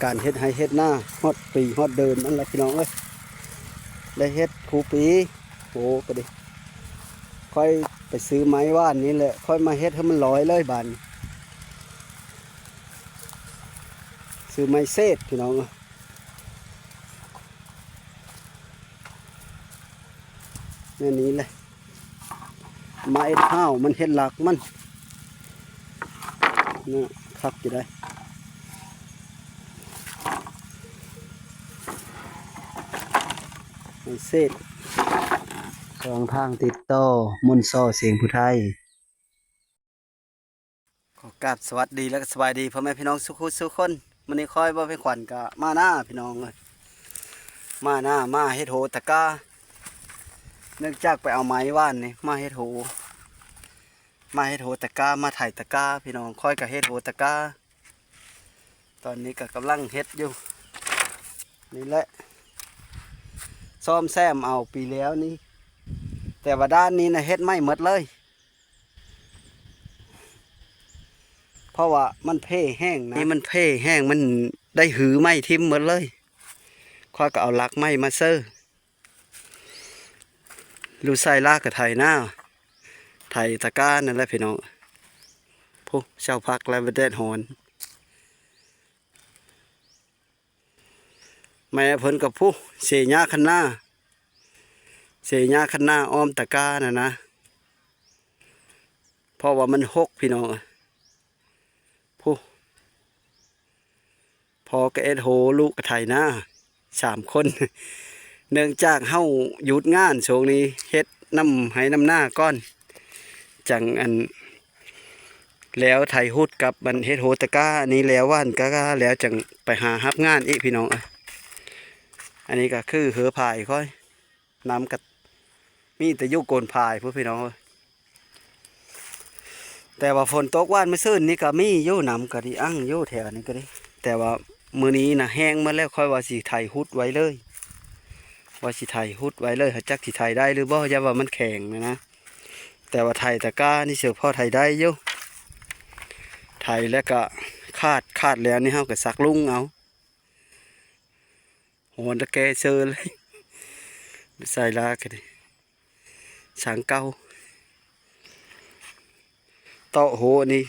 ການເຮັດໄຮ່ເຮັດນາ ຮອດປີຮອດເດືອນນັ້ນລະພີ່ນ້ອງເອີຍ ໄດ້ເຮັດຄູ່ປີ. ໂອ້ ກະດີ ຂ້ອຍໄປຊື້ໄມ້ວານນີ້ແຫຼະ ຂ້ອຍມາເຮັດໃຫ້ມັນລອຍເລີຍບາດນີ້ ຊື້ໄມ້ເສດພີ່ນ້ອງເອີຍ ແນວນີ້ແຫຼະ. ມາເຮັດຫ້າວມັນ ເຮັດຫຼັກມັນນະ ຄັກຢູ່ໃດ໋ ໄມ້ເສດ ຊ່ອງທາງຕິດຕໍ່ ມົນຊໍ ສຽງຜູ້ໄທ. ຂໍກາບສະຫວັດດີ ແລະ ກະສະບາຍດີພໍ່ແມ່ພີ່ນ້ອງສູ່ຄູ່ສູ່ຄົນ. ມື້ນີ້ຂ້ອຍ ບ່າວໄພຂວັນ ກະມານາພີ່ນ້ອງເອີຍ ມານາ ມາເຮັດໂຫຕະກາ ເນື່ອງຈາກໄປເອົາໄມ້ວານນີ້ ມາເຮັດໂຫ ມາເຮັດໂຫຕະກາ ມາໄຖຕະກາພີ່ນ້ອງ. ຂ້ອຍກະເຮັດໂຫຕະກາ ຕອນນີ້ກະກຳລັງເຮັດຢູ່ນີ້ແຫຼະ ສ້ອມແຊມເອົາປີແລ້ວນີ້ ແຕ່ວ່າດ້ານນີ້ນະ ເຮັດໃໝ່ໝົດເລີຍ. ເພາະວ່າມັນເພແຮງນະ ນີ້ມັນເພແຮງ ມັນໄດ້ຮື້ໄມ້ຖິ້ມໝົດເລີຍ. ຂ້ອຍກະເອົາຫຼັກໄມ້ມາເຊີ ລູກຊາຍລາກະໄຖນາ ໄຖຕະການັ້ນແຫຼະພີ່ນ້ອງ. ພຸ້ນ ເຊົ້າພັກແລ້ວ ແດດຮ້ອນ. ແມ່ເພິ່ນກະພຸ້ນ ເສຫຍ້າຄັນນາ ເສຫຍ້າຄັນນາອ້ອມຕະການັ້ນນະ ເພາະວ່າມັນຮົກພີ່ນ້ອງ. ພຸ້ນ ພໍ່ກະເຮັດໂຫ ລູກກະໄຖນາ ສາມຄົນ. ເນື່ອງຈາກເຮົາຢຸດງານຊ່ວງນີ້ ເຮັດນຳໄຮ່ນຳນາກ່ອນ ຈັ່ງອັນ ແລ້ວໄຖຮຸດກັບອັນເຮັດໂຫຕະກາ ອັນນີ້ແລ້ວຫວ່ານກະກາ ແລ້ວຈັ່ງໄປຫາຮັບງານອີກພີ່ນ້ອງເອີຍ. ອັນນີ້ກະຄືເຮືອພາຍຂ້ອຍ ນ້ຳກະມີແຕ່ຢູ່ໂກນພາຍພຸ້ນພີ່ນ້ອງເອີຍ. ແຕ່ວ່າຝົນຕົກຫວ່ານມື້ຊືນນີ້ກະມີຢູ່ ນ້ຳກະດີ ອັ່ງຢູ່ແຖວນີ້ກະດີ ແຕ່ວ່າມື້ນີ້ນະແຫ້ງໝົດແລ້ວ. ຂ້ອຍວ່າຊິໄຖຮຸດໄວ້ເລີຍ ວ່າຊິໄຖຮຸດໄວ້ເລີຍ ຫາກຈັກຊິໄຖໄດ້ຫຼືບໍ່ ຢ້ານວ່າມັນແຂງນະນະ. ແຕ່ວ່າໄຖຕະການີ້ເສີ ພໍໄຖໄດ້ຢູ່ ໄຖແລ້ວກະຄາດ ຄາດແລ້ວນີ້ເຮົາກະສັກລຸງເອົາ ໂຫນຕະແກເຊີເລີຍ ໃສ່ລາກະດີ ຊ່າງເກົ່າ ເຕາະໂຫນີ້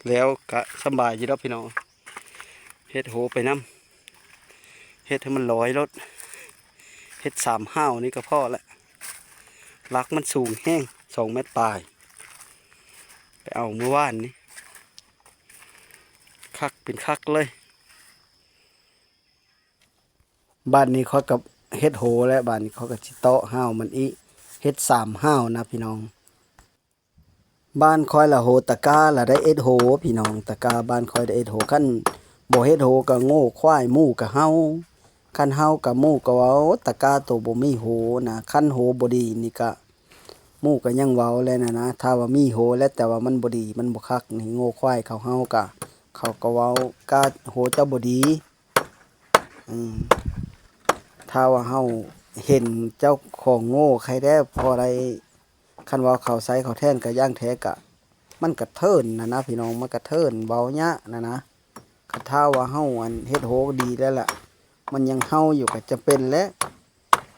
ແລ້ວກະສຳບາຍຢູ່ດອກພີ່ນ້ອງ. ເຮັດໂຫໄປນຳ ເຮັດໃຫ້ມັນລອຍໂລດ ເຮັດສາມຫ້າວນີ້ກະພໍລະ. ຫຼັກມັນສູງແຮງ ສອງແມັດປາຍ ໄປເອົາມື້ວານນີ້ ຄັກເປັນຄັກເລີຍ. ບາດນີ້ຂ້ອຍກະເຮັດໂຫແລ້ວ ບາດນີ້ຂ້ອຍກະຊິເຕາະຫ້າວມັນອີກ ເຮັດສາມຫ້າວນະພີ່ນ້ອງ. ບ້ານຂ້ອຍລະໂຫຕະກາລະໄດ້ເອັດໂຫພີ່ນ້ອງ ຕະກາບ້ານຂ້ອຍໄດ້ເອັດໂຫ. ຄັນບໍ່ເຮັດໂຫກະໂງ່ຄວາຍ ໝູກະເຫົ່າ ຄັນເຫົ່າກະໝູກະເຫົ່າ. ຕະກາໂຕບໍ່ມີໂຫນະ ຄັນໂຫບໍ່ດີນີ້ກະ ໝູກະຍັງເວົ້າແຫຼະນະນະ. ຖ້າວ່າມີໂຫແລ້ວ ແຕ່ວ່າມັນບໍ່ດີ ມັນບໍ່ຄັກນີ້ ໂງ່ຄວາຍເຂົາເຫົ່າກະ ເຂົາກະເວົ້າ ກາໂຫເຈົ້າບໍ່ດີ. ອືມ ຖ້າວ່າເຮົາເຫັນເຈົ້າຂອງໂງ່ໃຄແດ່ພໍໄດ້ ຄັນວ່າເຂົາໃຊ້ເຂົາແທ້ນກະຢ່າງແທ້ກະ ມັນກະເທີນນະນະພີ່ນ້ອງ ມັນກະເທີນ ເວົ້າຍາກນະນະ. ຄັນຖ້າວ່າເຮົາ ອັນ ເຮັດໂຫດີແລ້ວລະ ມັນຍັງເຫົ່າຢູ່ກະຈຳເປັນແຫຼະ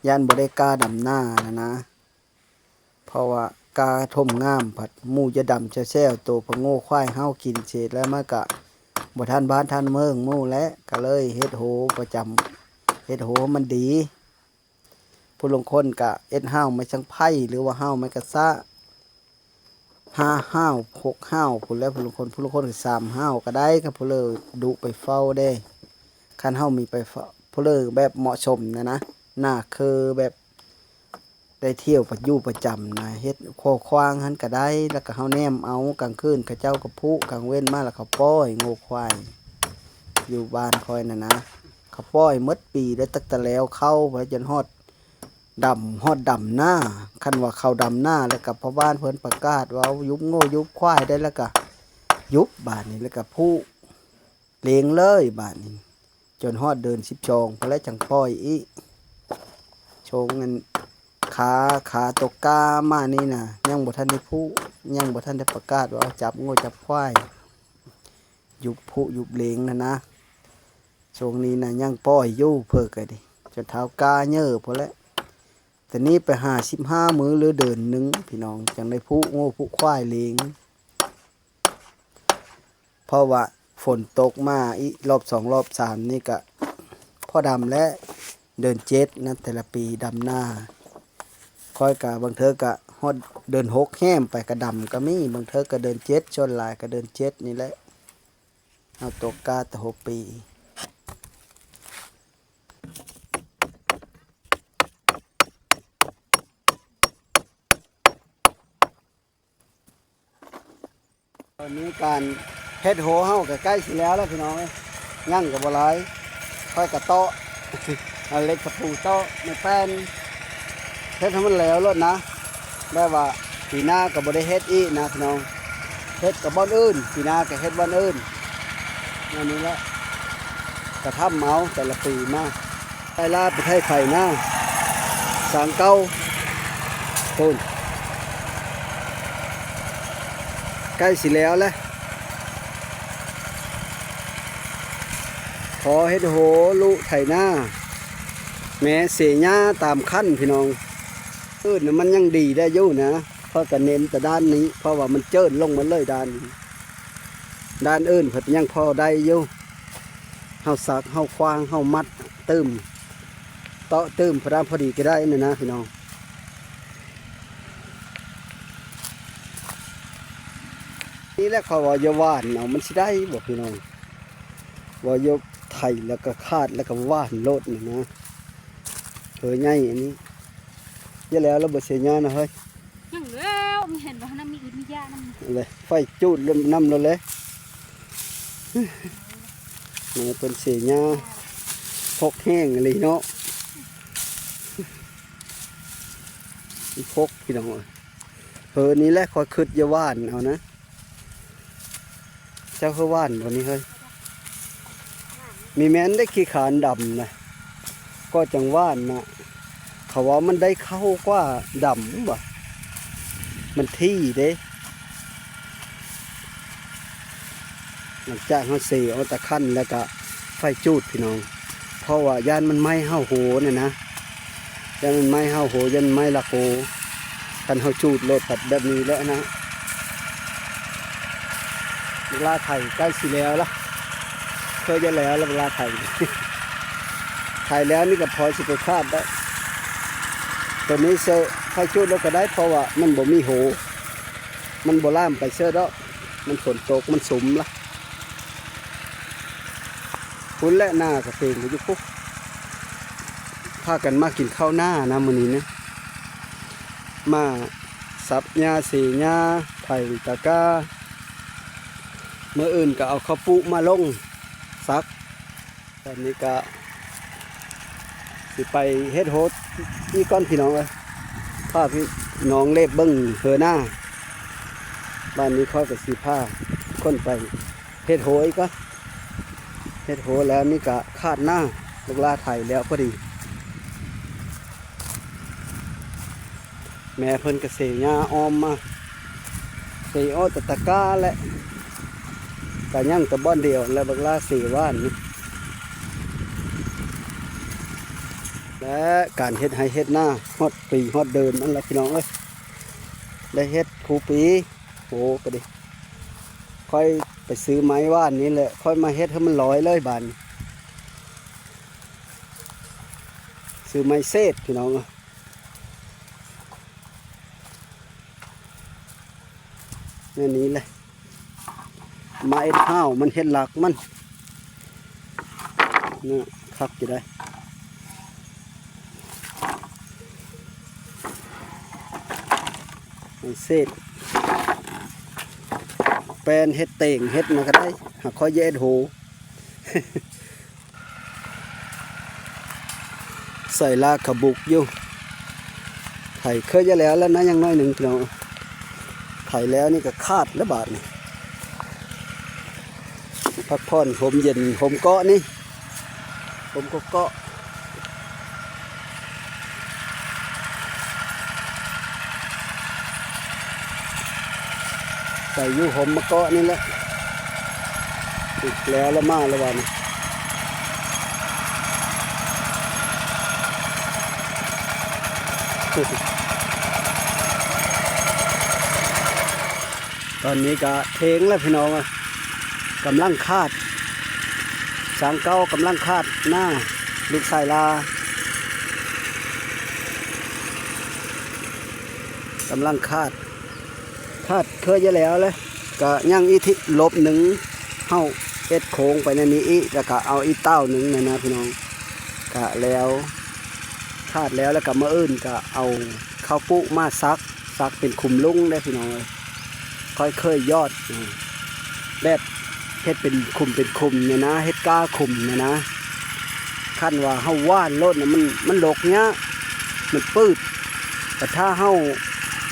ຢ້ານບໍ່ໄດ້ກ້າດຳນານະນະ. ເພາະວ່າກ້າຖົມງາມ ພັດໝູຈະດຳແຊວໆ ໂຕພະໂງ່ຄວາຍເຫົ່າກິນເສດແລ້ວ ມັນກະບໍ່ທັນບ້ານທັນເມືອງໝູແຫຼະ ກະເລີຍເຮັດໂຫປະຈຳ ເຮັດໂຫໃຫ້ມັນດີ. ຜູ້ລາງຄົນກະເອັດຫ້າວໄມ້ສັງໄພ ຫຼືວ່າຫ້າວໄມ້ກະຊະ ຫ້າຫ້າວ ຫົກຫ້າວພຸ້ນແຫຼະ ຜູ້ລາງຄົນ ຜູ້ລາງຄົນກະສາມຫ້າວກະໄດ້ ຄັນຜູ້ເລີດຸໄປເຝົ້າເດ້. ຄັນເຮົາມີໄປເຝົ້າ ຜູ້ເລີແບບເໝາະສົມນະນະ ໜ້າຄືແບບ ໄດ້ທ່ຽວປະ ຢູ່ປະຈຳນະ ເຮັດຂົວຂວາງຫັ້ນກະໄດ້ ແລ້ວກະເຮົາແນມເອົາ ກາງຄືນເຂົາເຈົ້າກະຜູກ ກາງເວັນມາແລ້ວເຂົາປ່ອຍ ໂງ່ຄວາຍ ຢູ່ບ້ານຂ້ອຍນະນະ ເຂົາປ່ອຍໝົດປີເລີຍ ຕັ້ງແຕ່ແລ້ວເຂົ້າໄປຈົນຮອດດຳ ຮອດດຳນາ. ຄັນວ່າເຂົ້າດຳນາແລ້ວກະພໍ່ບ້ານເພິ່ນປະກາດວ່າ ເອົາ ຢຸບໂງ່ຢຸບຄວາຍໄດ້ ແລ້ວກະຢຸບບາດນີ້ ແລ້ວກະຜູກ ເລງເລີຍບາດນີ້ ຈົນຮອດເດືອນສິບສອງພຸ້ນແຫຼະ ຈັ່ງປ່ອຍອີກ. ຊ່ວງນັ້ນ ຂາ ຂາຕົກກ້າມານີ້ນະ ຍັງບໍ່ທັນໄດ້ຜູກ ຍັງບໍ່ທັນໄດ້ປະກາດວ່າຈັບງົວຈັບຄວາຍ ຢຸບຜູກຢຸບເລງນະນະ. ຊ່ວງນີ້ນະຍັງປ່ອຍຢູ່ເພິກກະດີ ຈົນເຖົ້າກ້າເຍີພຸ້ນແຫຼະ. ແຕ່ນີ້ໄປຫາສິບຫ້າມື້ ຫຼືເດືອນໜຶ່ງ ພີ່ນ້ອງ ຈັ່ງໄດ້ຜູກງົວຜູກຄວາຍເລີງ. ເພາະວ່າຝົນຕົກມາອີກ ລອບສອງລອບສາມນີ້ກະພໍດຳແລ້ວ. ເດືອນເຈັດນະ ແຕ່ລະປີດຳນາ ຂ້ອຍກະບາງເທື່ອກະຮອດເດືອນຫົກແຮມໄປກະດຳກະມີ ບາງເທື່ອກະເດືອນເຈັດ ສ່ວນຫຼາຍກະເດືອນເຈັດນີ້ແຫຼະ. ເຮົາຕົກກ້າແຕ່ຫົວປີ. ຕອນນີ້ການເຮັດໂຮເຮົາກະໃກ້ຊິແລ້ວແລ້ວພີ່ນ້ອງເອີຍ ຍັງກະບໍ່ຫຼາຍ. ຂ້ອຍກະເຕາະເອົາເຫຼັກຕະປູເຕາະ ໄມ້ແປ້ນ ເຮັດໃຫ້ມັນແຫຼວໂລດນະ. ແບບວ່າປີໜ້າກະບໍ່ໄດ້ເຮັດອີກນະພີ່ນ້ອງ ເຮັດກະບ່ອນອື່ນ ປີໜ້າກະເຮັດບ່ອນອື່ນ. ແນວນີ້ແຫຼະ ກະທຳເອົາແຕ່ລະປີມາ. ໄປລາໄປໄຖໄຖນາ ສາງເກົ່າພຸ້ນ ໃກ້ຊິແລ້ວແລ້ວ. ພໍເຮັດໂຮລຸໄຖນາ ແມ່ເສຍຫຍ້າຕາມຄັນພີ່ນ້ອງ. ອື່ນນະມັນຍັງດີໄດ້ຢູ່ນະ ຂ້ອຍກະເນັ້ນແຕ່ດ້ານນີ້ ເພາະວ່າມັນເຈີນລົງໝົດເລີຍດ້ານນີ້. ດ້ານອື່ນເພິ່ນຍັງພໍໄດ້ຢູ່ ເຮົາສັກ ເຮົາຂວາງ ເຮົາມັດຕື່ມ ເຕາະຕື່ມ ພໍດຳພໍດີກະໄດ້ຫັ້ນນະພີ່ນ້ອງ. ນີ້ແຫຼະ ເຂົາວ່າຢ່າຫວ່ານເອົາ ມັນຊິໄດ້ບໍ່ພີ່ນ້ອງ? ວ່າຢ່າໄຖແລ້ວກະຄາດແລ້ວກະຫວ່ານໂລດນີ້ນະ. ເຮີໃຫຍ່ອັນນີ້ ຢ່າແລ້ວລະບໍ່ເສຍຫຍ້ານະເຮີຍ. ຍັງແລ້ວ ມີເຫັນບໍ່ນຳ ມີອິດມີຢານຳ ເລີຍ ໄຟຈູດນຳໂລດເລີຍ. ເອີ ເພິ່ນເສຍຫຍ້າ ພົກແຮງອີ່ຫຼີເນາະ ພົກພີ່ນ້ອງເອີຍ. ເຮີ ນີ້ແຫຼະ ຂ້ອຍຄຶດຢ່າຫວ່ານເອົານະ. ເຈົ້າຄືຫວ່ານບໍ່ນີ້ເຮີຍ? ມີແມ່ນໄດ້ຂີ້ຄານດຳນະ ກໍຈັ່ງຫວ່ານນະ. ເຂົາວ່າມັນໄດ້ເຂົ້າກວ່າດຳບໍ່ ມັນຖີ່ເດ້. ຫຼັງຈາກເຮົາເສອອກຕາຄັນແລ້ວກະໄຟຈູດພີ່ນ້ອງ ເພາະວ່າຢ້ານມັນໄໝ້ເຮົາໂຮຫັ້ນນະ ຢ້ານມັນໄໝ້ເຮົາໂຮ ຢ້ານໄໝ້ລັກໂຮ. ຄັນເຮົາຈູດໂລດແບບນີ້ແຫຼະນະ. ບັກຫຼ້າໄຖໃກ້ຊິແລ້ວລະ ເຄີຍຈະແລ້ວລະບັກຫຼ້າໄຖ. ໄຖແລ້ວນີ້ກະພໍຊິໄປຄາດໄດ້. ໂຕນີ້ເຊີ ໃຫ້ຈູດໂລດກະໄດ້ ເພາະວ່າມັນບໍ່ມີໂຮ ມັນບໍ່ລາມໄປເຊີດອກ ມັນຝົນຕົກ ມັນຊຸມລະ. ພຸ້ນແຫຼະ ໜ້າກະເຕັມຢູ່ພຸ້ນ. ພາກັນມາກິນເຂົ້າໜ້ານະມື້ນີ້ນະ ມາສັບຫຍ້າ ເສຫຍ້າ ໄຖຕະກ້າ. ມື້ອື່ນກະເອົາເຂົ້າປຸມາລົງສັກ. ຕອນນີ້ກະຊິໄປເຮັດໂຮອີກກ່ອນພີ່ນ້ອງເອີຍ ພາພີ່ນ້ອງເລບເບິ່ງເຮີໜ້າ. ບາດນີ້ຂ້ອຍກະຊິພາຄົນໄປເຮັດໂຮອີກກ່ອນ. ເຮັດໂຮແລ້ວນີ້ກະຄາດໜ້າ ບັກຫຼ້າໄຖແລ້ວພໍດີ. ແມ່ເພິ່ນກະເສຫຍ້າອ້ອມມາ ເສອອກແຕ່ຕະກ້າແຫຼະ ກະຍັງແຕ່ບ່ອນດຽວແຫຼະ ບັກຫຼ້າເສຫວ່ານນີ້. ແລະ ການເຮັດໄຮ່ເຮັດນາ ຮອດປີຮອດເດືອນມັນລະພີ່ນ້ອງເອີຍ ໄດ້ເຮັດຄູ່ປີ. ໂອ ກະດີ ຂ້ອຍໄປຊື້ໄມ້ຫວ່ານນີ້ແຫຼະ ຂ້ອຍມາເຮັດໃຫ້ມັນລອຍເລີຍບາດນີ້. ຊື້ໄມ້ເສດພີ່ນ້ອງເອີຍ. ແນວນີ້ແຫຼະ ມາເຮັດຫ້າວມັນ ເຮັດຫຼັກມັນ ເນາະ ຄັກຢູ່ໃດ໋. ເສດ ແປ້ນເຮັດເຕັງເຮັດຫຍັງກະໄດ້ ຫາກຂ້ອຍເຮັດໂຮ. ໃສ່ລາກຂະບຸກຢູ່ ໄຖເຄີຍຈະແລ້ວແລ້ວນະ ຍັງໜ້ອຍໜຶ່ງພີ່ນ້ອງ. ໄຖແລ້ວນີ້ກະຄາດແລ້ວບາດນີ້ ພັກຜ່ອນຮົ່ມເຢັນຮົ່ມເກາະນີ້ ຮົ່ມເກາະ ໄປຢູ່ຮົ່ມມະເກາະນີ້ແຫຼະ. ແລ້ວລະມາລະບາດນີ້ ຕອນນີ້ກະເທິງແລ້ວພີ່ນ້ອງເອີຍ ກຳລັງຄາດ ຊ່າງເກົ່າກຳລັງຄາດໜ້າ ລູກຊາຍລາ ກຳລັງຄາດ ຄາດເຄີຍຈະແລ້ວແຫຼະ ກະຍັງອີກທີລອບໜຶ່ງ ເຮົາເຮັດໂຄ້ງໄປໃນນີ້ອີກ ແລ້ວກະເອົາອີກຕ້າວໜຶ່ງນັ້ນນະພີ່ນ້ອງ ກະແລ້ວ ຄາດແລ້ວ ແລ້ວກະມື້ອື່ນກະເອົາເຂົ້າປຸມາສັກ ສັກເປັນຂຸມລຸ່ງເດ້ພີ່ນ້ອງເອີຍ ຂ້ອຍເຄີຍຢອດ ແບບເຮັດເປັນຂຸມເປັນຂຸມນີ້ນະ ເຮັດກ້າຂຸມນີ້ນະ ຄັນວ່າເຮົາຫວ່ານໂລດນະ ມັນ ມັນຫຼົກຍາກ ມັນປືດ ແຕ່ຖ້າເຮົາ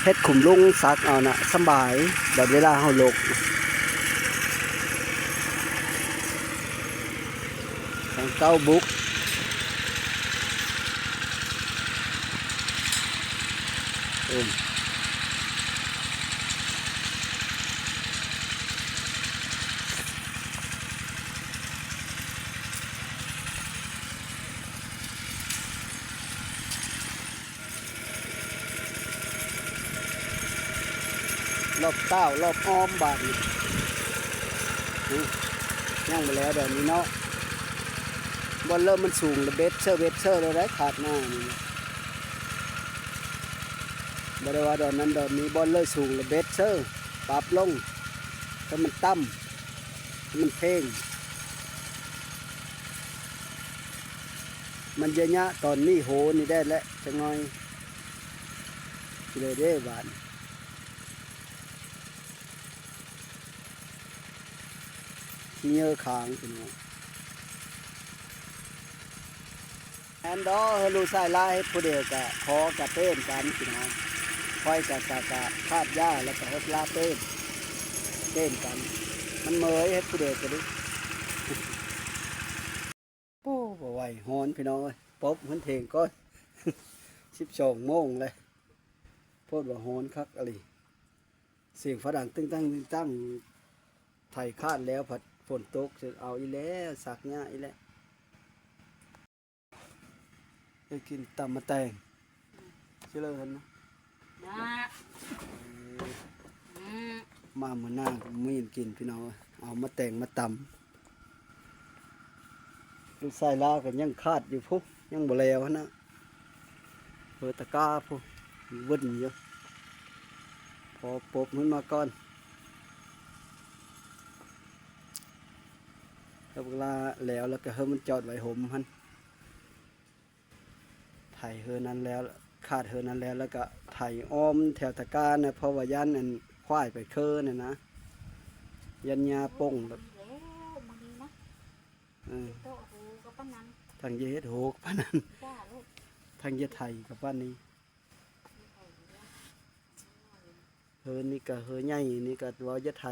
ເຮັດຂຸມລຸ່ງສັກເອົານະ ສະບາຍ ບັດເວລາເຮົາຫຼົກ ຂອງເກົ່າບຸກ ໂອ້ ລອບຕ້າວລອບອ້ອມບາດນີ້ ຍັງບໍ່ແລ້ວດອນນີ້ເນາະ ບ່ອນເລີ່ມມັນສູງລະເບັດເຊີເບັດເຊີແລ້ວໄດ໋ ຄາດໜ້ານີ້ ບໍ່ໄດ້ວ່າດອນນັ້ນດອນນີ້ ບ່ອນເລີ່ມສູງລະເບັດເຊີ ປັບລົງ ໃຫ້ມັນຕ່ຳ ໃຫ້ມັນເພງ ມັນຈະຍະຕອນນີ້ໂຫນີ້ໄດ້ແຫຼະ ຈັກໜ້ອຍ ຊິເລີເດ້ບາດນີ້ ຂີ້ເຫຍື້ອຄ້າງພີ່ນ້ອງ ແມ່ນດອກ ເຮີລູກຊາຍລາເຮັດຜູ້ດຽວກະ ຂໍກະເປັນກັນພີ່ນ້ອງ ຂ້ອຍກະ ກະ ກະຄາດຢາ ແລ້ວກະເຮັດລາເປັນ ເປັນກັນ ມັນເມີຍເຮັດຜູ້ດຽວກະດິ. ໂອ້ ບໍ່ໄຫວ ຮ້ອນພີ່ນ້ອງເອີຍ ປົບເຮືອນເຖງກ່ອນ ສິບສອງໂມງແລ້ວ ໂພດວ່າຮ້ອນຄັກອີ່ຫຼີ ສຽງຟ້າດັງຕຶ້ງຕັ້ງຕຶ້ງຕັ້ງ ໄຖຄາດແລ້ວພັດຝົນຕົກ ເອົາອີກແລ້ວ ສັກຍາກອີກແລ້ວ ໄປກິນຕຳໝາກແຕງ ຊິເລີຫັ້ນນະ ນະ ເອີ ອືມ ມາມື້ໜ້າກະມີກິນພີ່ນ້ອງເອີຍ ເອົາໝາກແຕງມາຕຳ ລູກຊາຍລາວກະຍັງຄາດຢູ່ພຸ້ນ ຍັງບໍ່ແລ້ວຫັ້ນນະ ເຮີຕະກ້າພຸ້ນ ວຶ່ນຢູ່ ພໍປົບມັນມາກ່ອນ ແລ້ວບັກລາແລ້ວ ແລ້ວກະເຮີມັນຈອດໄວ້ຮົ່ມຫັ້ນ ໄຖເຮີນັ້ນແລ້ວ ຄາດເຮີນັ້ນແລ້ວ ແລ້ວກະໄຖອ້ອມແຖວຕະກ້ານະ ເພາະວ່າຢ້ານອັນຄວາຍໄປເຄີນັ້ນນະ ຢ້ານຫຍ້າປົ່ງ ແລ້ວມື້ນີ້ນະ ເອີ ເຮັດໂຕະໂຫກະປານນັ້ນ ທັງຈະເຮັດໂຫກະປານນັ້ນ ຈ້າໂລດ ທັງຈະໄຖກະປານນີ້ ເຮີນີ້ກະເຮີໃຫຍ່ ນີ້ກະເວົ້າຢ່າໄຖ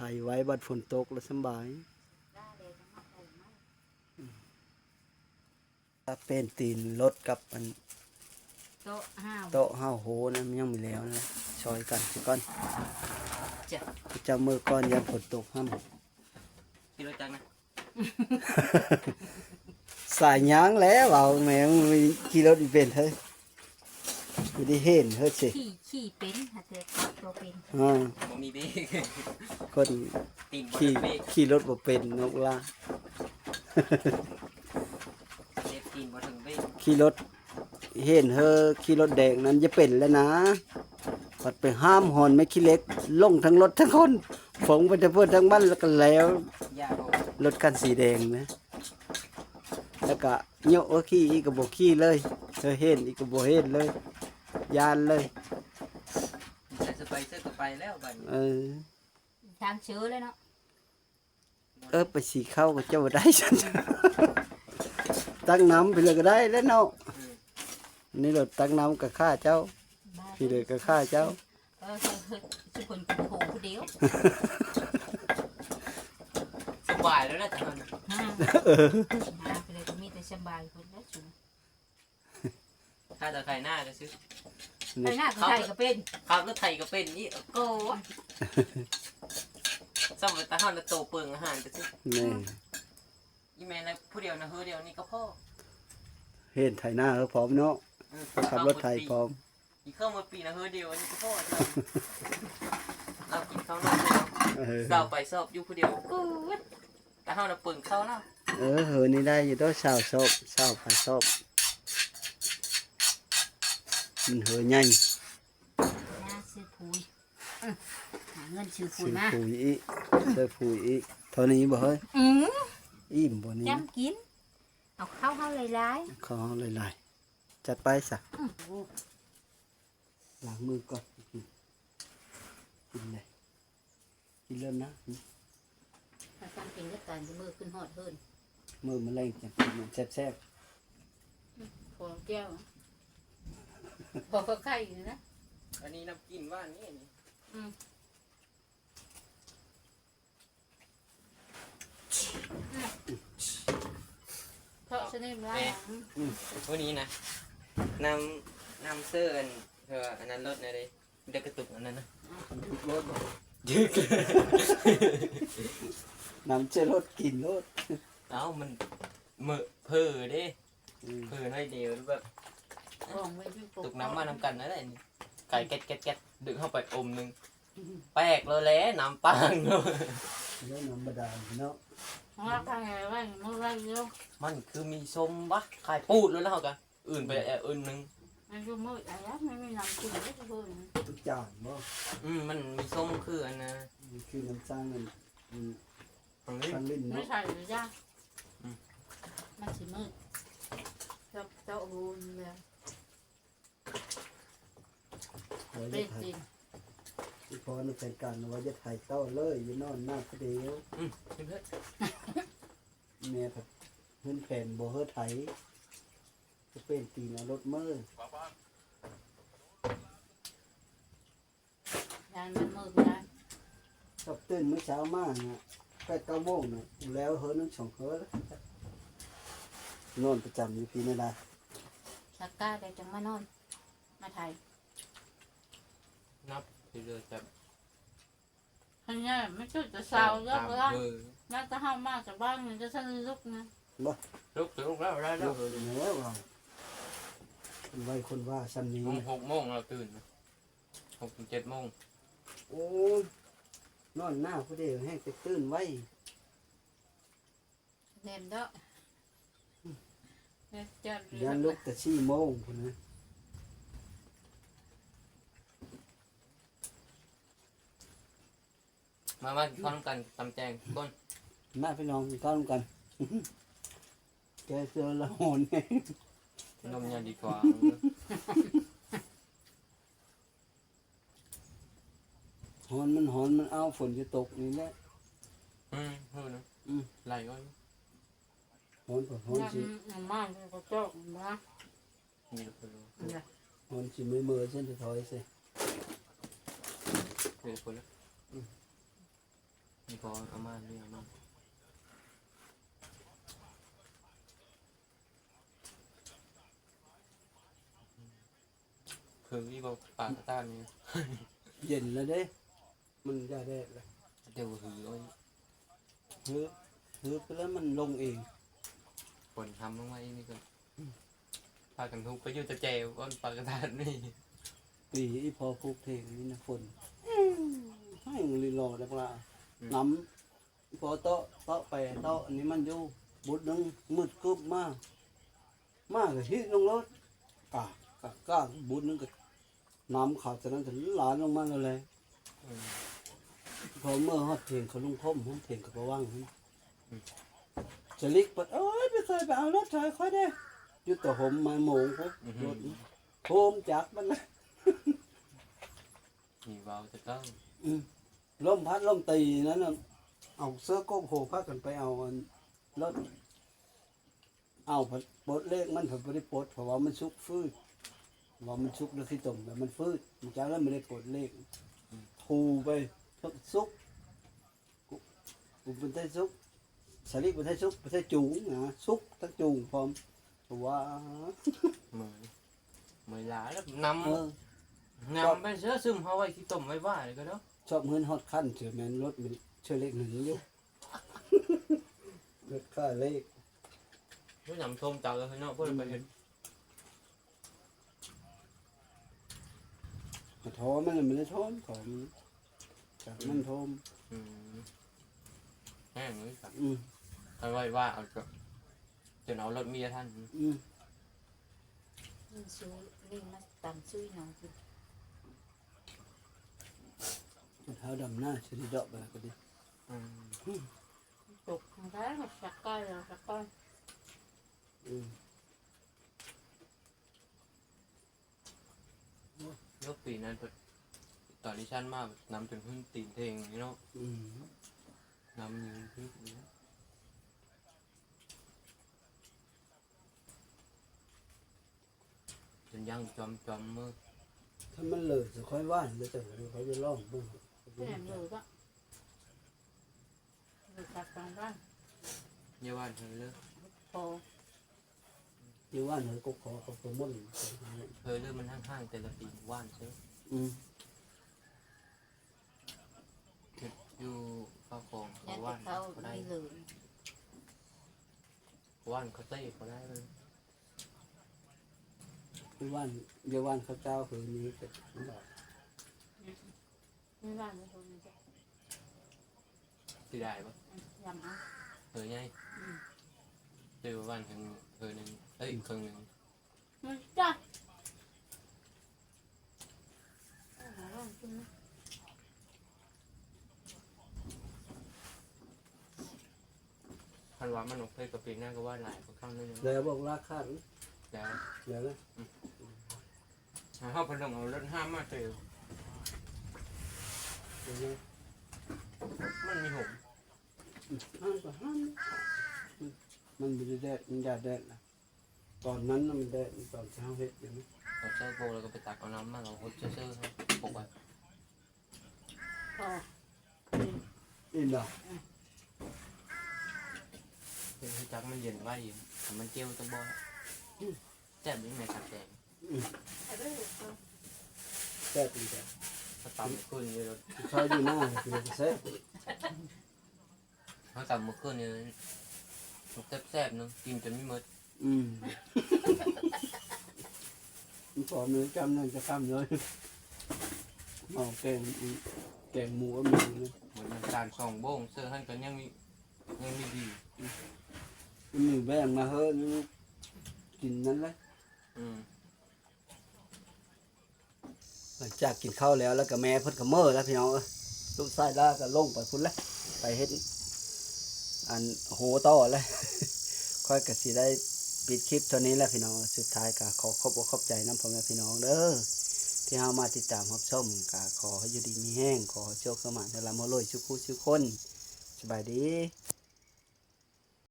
ໄຖໄວ້ບັດຝົນຕົກລະສຳບາຍ ເປັນຕີນລົດກັບອັນ ໂຕະຫ້າວ ໂຕະຫ້າວໂຫນະ ມັນຍັງມີແລ້ວນະ ຊ່ອຍກັນຊະກ່ອນ ຈ້ະ ເຈົ້າມື້ກ່ອນຢ້ານຝົນຕົກຫັ້ນ ຂີ່ລົດຈັກນະ ສາຍຍາງແຫຼະ ເວົ້າແມ່ງ ຂີ່ລົດບໍ່ເປັນເຮີ້ຍ ບໍ່ໄດ້ເຫັນເຮີ້ຍຊິ ຂີ່ ຂີ່ເປັນ ຫາແຕ່ຂັບບໍ່ເປັນ ອ່າ ບໍ່ມີເບຣກ ຄົນ ຕີນບໍ່ເຖິງເບຣກ ຂີ່ລົດບໍ່ເປັນ ນົກລາ ເຈັບຕີນບໍ່ເຖິງເບຣກ ຂີ່ລົດ ເຫັນເຮີ້ຍຂີ່ລົດແດງນັ້ນຈະເປັນແລ້ວນະ ບັດໄປຫ້າມຮອນແມ່ຂີ້ເຫຼັກ ລົງທັງລົດທັງຄົນ ຟົງໄປແຕ່ເພິ່ນທັງບ້ານ ແລ້ວກະແລ້ວ ຢ່າບອກ ລົດຄັນສີແດງນະ ແລ້ວກະໂຍະ ເອີ ຂີ່ອີກກະບໍ່ຂີ່ເລີຍ ເອີ ເຫັນອີກກະບໍ່ເຫັນເລີຍ ຢ້ານເລີຍ ໃສ່ສະໄປເສີກະໄປແລ້ວບາດນີ້ ເອີ ທາງເຊີເລີຍເນາະ. ເອີ ໄປສີເຂົ້າກະເຈົ້າບໍ່ໄດ້ຊັ້ນ ຕັກນ້ຳໄປເລີຍກະໄດ້ແລ້ວເນາະ ອືມ ນີ້ໂລດ ຕັກນ້ຳກະຂ້າເຈົ້າ ພີ່ເລີກະຂ້າເຈົ້າ ເອີ ເອີ ເອີ ສຸຄົນໂທຜູ້ດຽວ ສະບາຍແລ້ວນະ ຕອນນັ້ນ ເອີ ຫາໄປເລີຍກະມີແຕ່ສະບາຍພຸ້ນແຫຼະ ຂ້າແຕ່ໄຖນາກະຊື່ ໄຖນາກະໄຖກະເປັນ ຂັບລົດໄຖກະເປັນອີກ ໂກ ສ່ຳວ່າຕາເຮົາລະໂຕເປິງອາຫານກະຊື່ ແມ່ນ ອີ່ແມ່ນລະຜູ້ດຽວນະ ເຮີດຽວນີ້ກະພໍ ເຫັນໄຖນາເຮີພ້ອມເນາະ ເອີ ຂັບລົດໄຖພ້ອມ ກິນເຂົ້າໝົດປີນະ ເຮີດຽວອັນນີ້ກໍພໍແລ້ວ ລາວກິນເຂົ້າໜ້ອຍເນາະ ເອີ ເຊົ້າໄປຊອບຢູ່ຜູ້ດຽວ ກຶດ ແຕ່ເຮົານະເປິງເຂົ້າລາວ ເອີ ເຮີນີ້ໄດ້ຢູ່ໂຕ ຊາວຊອບ ຊາວປາຍຊອບ ມັນເຮີໃຫຍ່ ຫາຊື້ປຸ໋ຍ ອື ຫາເງິນຊື້ປຸ໋ຍ ຊື້ ມາ ປຸ໋ຍອີກ ຊື້ປຸ໋ຍອີກ ເທົ່ານີ້ບໍ່ເຮີຍ? ອື ອີ່ມບໍ່ນີ້? ຈຳກິນ ເອົາເຂົ້າເຮົາຫຼາຍໆ ເຂົ້າເຮົາຫຼາຍໆ ຈັດໄປຊະ ອື ໂອ້ ລ້າງມືກ່ອນ ກິນເລີຍ ກິນເລີຍນະ ຖ້າກັນກິນກັບການ ມື້ຂຶ້ນຮອດເຮືອນ ມື້ມະແລງຈັ່ງກິນແຊບໆ ອື ພໍແຈ່ວ ພໍເຂົ້າໄຂ່ຢູ່ນະ ອັນນີ້ນ້ຳກິນຫວານນີ້ ອື ເພາະສະເໜ່ມລາວ ເອີ ມື້ນີ້ນະ ນຳ ນຳເຊີອັນ ເພື່ອອັນນັ້ນລົດແດ່ເດ້ ໄດ້ກະຕຸກອັນນັ້ນນະ ກະຕຸກລົດ ດຶກ ນຳເຊີລົດກິນໂລດ ເອົ້າ ມັນເມີເຜີເດ້ ອື ເຜີໜ້ອຍດຽວແບບ ຂອງໄວ້ຢູ່ ຕົກນ້ຳມານຳກັນນັ້ນແຫຼະ ໄກ່ແກັດໆ ດຶກເຂົ້າໄປອົມໜຶ່ງ ແປກໂລດແຫຼະ ນ້ຳປາງໂລດ ເລື່ອງນ້ຳບາດານເນາະ ເຮົາຂາຍໄວ້ມື້ໄວ້ຢູ່ ມັນຄືມີຊົມວະ ຂາຍປູດໂລດແລ້ວເຮົາກະ ອື່ນໄປແອອື່ນໜຶ່ງ ມັນຄືມື້ໄອ້ລະ ມັນມີນ້ຳກິນເດ້ຄື ຈານບໍ່? ອື ມັນມີຊົມຄືອັນນະ ມັນຄືນ້ຳສ້າງອັນ ອື ສ້າງຫຼິ້ນ ໄມ່ ເນາະ ໃສ່ຢາ ອື ມັນຊິມືດ ເຈາະ ເຈາະຮູນີ້ແຫຼະ ວ່າຢ່າຖ່າຍ ເປັນຈິງ ອີ່ພໍ່ນະແຜນການວ່າຢ່າໄຖຕໍ່ເລີຍ ຢ່ານອນໜ້າຜູ້ດຽວ ອື ເຮັດເລີຍ ແມ່ພັດເຮືອນແຜນບໍ່ເຮີໄຖ ຈະເປັນຕີນເອົາລົດເມີ ຢ້ານມັນມືດບໍ່ໄດ້ ກັບຕື່ນມື້ເຊົ້າມານະ ແປດເກົ້າໂມງນະ ແລ້ວເຮີໜຶ່ງສອງເຮີ ນອນປະຈຳຢູ່ພີ້ນີ້ລະ ຊັກກາແລ້ວຈັ່ງມານອນ ມາໄຖ ນັບຊິເລີຍຈັບ ອັນນີ້ມັນຈຸດແຕ່ເຊົ້າ ເລີກແລ້ວ ເອີ ແລ້ວແຕ່ເຮົາມາຈາກບ້ານ ມັນຈະທັນໄດ້ລຸກນະ ບໍ່ ລຸກ ລຸກແລ້ວ ໄດ້ແລ້ວ ລຸກແລ້ວ ໄວຄົນວ່າຊ່ຳນີ້ ຫົກໂມງລາວຕື່ນນະ ຫົກເຈັດໂມງ ໂອ້ຍ ນອນໜ້າຜູ້ດຽວແຮ່ງໄປຕື່ນໄວ ແມ່ນເນາະ ແມ່ນ ຢ້ານລຸກແຕ່ສີ່ໂມງພຸ້ນນະ ມາ ມາກິນເຂົ້ານຳກັນ ຕຳແຈ່ງທຸກຄົນ ມາພີ່ນ້ອງກິນເຂົ້ານຳກັນ ແກເສື້ອລະຮ້ອນ ນົມຍາດີກວ່າ ຮ້ອນມັນຮ້ອນ ມັນອ້າວ ຝົນຈະຕົກນີ້ແຫຼະ ອືມ ເຮີນະ ອືມ ໄຫຼກ່ອນ ຮ້ອນກໍຮ້ອນຊິ ນ້ຳມັນກໍເຈາະມາ ນີ້ກໍຄື ມັນຊິເມີໆ ຊັ້ນຈະຖອຍໃສ່ ເອີ ຄົນລະ ອືມ ນີ້ພໍເອົາມາ ນີ້ເອົາມາ ຄືອີ່ບໍ່ ປາກະຕ່ານນີ້ ເຢັນແລ້ວເດ້ ມັນຢ່າແດດລະ ແຕ່ວ່າຄື ຄື ຄືໄປແລ້ວມັນລົງເອງ ຝົນທຳລົງມາອີກນີ້ກໍ ອືມ ພາກັນທຸກໄປຢູ່ແຕ່ແຈວກ່ອນ ປາກະຕ່ານນີ້ ປີອີ່ພໍ່ປູກຖຽງນີ້ນະ ຝົນແຮງລີລໍດັກລາ ອືມ ນ້ຳ ພໍເຕາະ ເຕາະໄປເຕາະອັນນີ້ມັນຢູ່ ບຸດໜຶ່ງມືດກຶບມາ ມາກໍຮີດລົງໂລດ ກາກ ກາກ ບຸດໜຶ່ງກໍນ້ຳເຂົ້າຈາກນັ້ນກໍຫຼານລົງມາເລີຍແຫຼະ ອືມ ພໍເມືອຮອດຖຽງເຂົາລຸງຄົມ ຖຽງເຂົາປະວັງ ອືມ ສະລິກເພິ່ນ ໂອ້ຍ ໄປຊ່ອຍໄປເອົາລົດຊ່ອຍຂ້ອຍແດ່ ຢູ່ແຕ່ຫົມໄມ້ໂມງພຸ້ນ ອືມ ລົດໂຮມຈັກມັນນະ ມີເວົ້າແຕ່ເກົ່າ ອືມ ລົມພັດລົມຕີນັ້ນນະ ເອົາເສື້ອກົບຫົວພາກັນໄປເອົາອັນລົດ ເອົາ ປົດເລກມັນ ເພິ່ນບໍ່ໄດ້ປົດ ເພາະວ່າມັນສຸກຟືດ ເພາະວ່າມັນສຸກແລ້ວຂີ້ຕົມແລ້ວມັນຟືດ ມັນຈັກແລ້ວບໍ່ໄດ້ປົດເລກ ອືມ ຖູໄປ ສຸກ ກຸ ກຸເປັນໄທສຸກ ສາລີເປັນໄທສຸກ ເປັນໄທຈູງນະ ສຸກທັງຈູງພ້ອມ ເພາະວ່າ ເມື່ອຍ ເມື່ອຍຫຼາຍແລ້ວ ນຳ ເອີ ນຳໄປເສື້ອຊຶມເຮົາໄວ້ ຂີ້ຕົມໄວ້ຫວ່າຍກໍເນາະ ຊອບເຮືອນຮອດຂັ້ນ ເທື່ອແມ່ນລົດມັນເທື່ອເລກໜຶ່ງຢູ່ ລົດຄ່າເລກ ຜູ້ນຳຊົມເຈົ້າເລີຍເນາະ ບໍ່ໄດ້ໄປເຮັດ ອືມ ທໍ່ມັນລະມັນໄດ້ຖ້ອມ ທໍ່ມັນ ຈາກມັນຖ້ອມ. ອືມ ແຫ້ງເລີຍ ອືມ ຄັນໄວ້ວ່າເອົາ ຈົນເອົາລົດເມຍທັນ. ອືມ ມັນຊູນີ້ມາຕຳຊຸຍເຮົາກິນ ເຮົາດຳນາຊິໄດ້ດອກບາດກໍດີ. ອືມ ອືມ ຕົກທາງໃດສັກກ້ອຍ ສັກກ້ອຍ. ອືມ ໂອ້ ແລ້ວປີນັ້ນ ຕອນທີ່ຊັ້ນມາ ນຳຈົນຫຶ້ນຕີນເທັງເນາະ. ອືມ ນຳຢູ່ທີ່ ຈົນຍ່າງຈອມໆ ມື້ ຖ້າມັນເລີຈະຄ່ອຍຫວ່ານ ແລ້ວຈະຄ່ອຍໄປລອງເບິ່ງ. ແມ່ນເລີກະ ເລີກັບການຫວ່ານ ຢ່າຫວ່ານເຮີເລີ ພໍ ຢ່າຫວ່ານເຮີກໍຂໍກັບຕົວມົນ ເຮີເລີມັນຫ່າງໆ ແຕ່ລະປີຫວ່ານເຊີ. ອືມ ເຮັດຢູ່ເຂົ້າຂອງເຂົາຫວ່ານ ເຂົາໄດ້ ເຂົາຫວ່ານເຂົາເຕະເຂົາໄດ້ເລີຍ. ໄປຫວ່ານ ໄປຫວ່ານເຂົ້າເຈົ້າຄືນີ້ກໍລຳບາກ. ອືມ ໄປຫວ່ານເຂົານີ້ ຊິໄດ້ບໍ່? ອືມ ຢຳເອົາ ເຮີໃຫຍ່. ອືມ ໄປຫວ່ານເຖິງເຮີໜຶ່ງ ເອີຍ ອືມ ເຄິ່ງໜຶ່ງ. ມັນຈັບ ເອົາມາວາງກິນນະ. ຄັນວ່າມັນໂອເຄກໍປີໜ້າກໍວ່າຫຼາຍກວ່າຄັ້ງໜຶ່ງ. ແລ້ວບອກລາຄາ ແລ້ວ ແລ້ວນະ. ອືມ ໃຫ້ເຮົາໄປລົງເອົາລົດຫ້າມມາເຕີມ. ເອີ ມັນມີຫົມ ອືມ ຫ້າມກໍຫ້າມ ມັນບໍ່ໄດ້ແດດ ມັນຢ່າແດດນະ. ຕອນນັ້ນນະມັນແດດ ຕອນເຊົ້າເຮັດຢູ່ນະ ເອົາໃສ່ໂປແລ້ວກໍໄປຕັກເອົານ້ຳມາ ເອົາຫົດເຊີໆ ໃຫ້ປົກໄວ້. ພໍ ອີ່ມແລ້ວ ອືມ ເຮັດໃຫ້ຈັກມັນເຢັນໄວຢູ່ ຖ້າມັນເຈັວຈະບໍ່. ອືມ ແຊບຢູ່ແມ່ ຜັກແຕງ. ອືມ ແຊບອີ່ຫຼີແທ້ ເຮົາຕຳຂຶ້ນຢູ່ ເຮົາຢູ່ນາກິນກໍແຊບ. ເຮົາຕຳມື້ຄືນນີ້ແຊບໆ ເນາະ ກິນຈົນໄມ່ໝົດ. ອືມ ມັນພໍມື້ຈຳນັ້ນຈະຄ່ຳເລີຍ ໝໍ້ແກງ ແກງໝູກໍມີເລີຍ. ໝົດນ້ຳຕານສອງໂບງ ເຊິ່ງຫັ້ນກໍຍັງມີ ຍັງມີດີ ມັນມີແບ່ງມາເຮີ ກິນນັ້ນແຫຼະ. ອືມ ຫຼັງຈາກກິນເຂົ້າແລ້ວ ແລ້ວກໍແມ່ເພິ່ນກໍເມີແລ້ວພີ່ນ້ອງເອີຍ. ລູກຊາຍລາກໍລົງໄປພຸ້ນແຫຼະ ໄປເຮັດອັນໂຮຕໍ່ແຫຼະ. ຂ້ອຍກໍຊິໄດ້ປິດຄລິບເທົ່ານີ້ແຫຼະພີ່ນ້ອງ. ສຸດທ້າຍກໍຂໍຂອບອົກຂອບໃຈນຳພໍ່ແມ່ພີ່ນ້ອງເດີ ທີ່ເຮົາມາຕິດຕາມຮັບຊົມ. ກໍຂໍໃຫ້ຢູ່ດີມີແຮງ ຂໍໃຫ້ໂຊກໃຫ້ໝານ ໃຫ້ລ່ຳໃຫ້ລວຍ ສູ່ຜູ້ສູ່ຄົນ. ສະບາຍດີ.